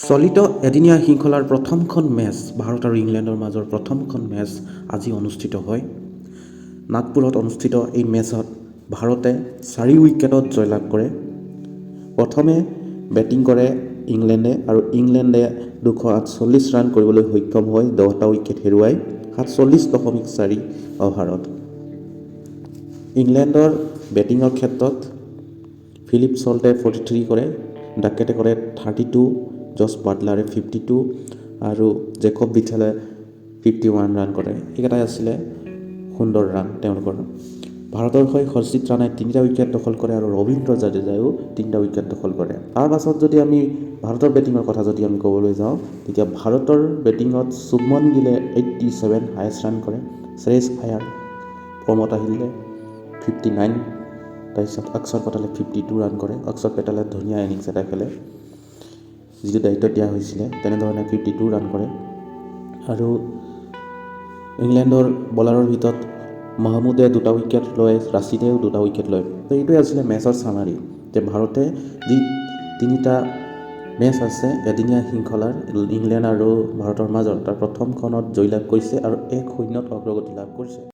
চলিত এদিনীয়া শৃংখলাৰ প্ৰথমখন মেচ, ভাৰত আৰু ইংলেণ্ডৰ মাজৰ প্ৰথমখন মেচ আজি অনুষ্ঠিত হয়। নাগপুৰত অনুষ্ঠিত এই মেচত ভাৰতে 4 উইকেটত জয়লাভ কৰে। প্ৰথমে বেটিং কৰে ইংলেণ্ডে আৰু ইংলেণ্ডে 248 ৰান কৰিবলৈ সক্ষম হয় 10টা উইকেট হেৰুৱাই 47.4 অভাৰত। ইংলেণ্ডৰ বেটিঙৰ ক্ষেত্ৰত ফিলিপ চল্টে 43 কৰে, ডাকেটে কৰে 32, জছ বাটলাৰে 52 আৰু জেকব বিথেলে 51 ৰান কৰে। এইকেইটাই আছিলে সুন্দৰ ৰান তেওঁলোকৰ। ভাৰতৰ হৈ হৰ্ষিত ৰাণাই তিনিটা উইকেট দখল কৰে আৰু ৰবীন্দ্ৰ জাদেজায়ো তিনিটা উইকেট দখল কৰে। তাৰ পাছত যদি আমি ভাৰতৰ বেটিঙৰ কথা যদি আমি ক'বলৈ যাওঁ, তেতিয়া ভাৰতৰ বেটিঙত শুভমন গিলে 87 হায়েষ্ট ৰান কৰে। শ্ৰেয়স আয়াৰ ফৰ্মত আহিলে, 59। তাৰপিছত অক্ষৰ পেটেলে 52 ৰান কৰে। অক্ষৰ পেটেলে ধুনীয়া ইনিংছ এটা খেলে, যিটো দায়িত্ব দিয়া হৈছিলে তেনেধৰণে 52 ৰান কৰে। আৰু ইংলেণ্ডৰ বলাৰৰ ভিতৰত মাহমুদে দুটা উইকেট লয়, ৰাছিদেও দুটা উইকেট লয়। তো এইটোৱে আছিলে মেচৰ চামাৰি যে ভাৰতে যি তিনিটা মেচ আছে এদিনীয়া শৃংখলাৰ ইংলেণ্ড আৰু ভাৰতৰ মাজত, তাৰ প্ৰথমখনত জয়লাভ কৰিছে আৰু 1-0ত অগ্ৰগতি লাভ কৰিছে।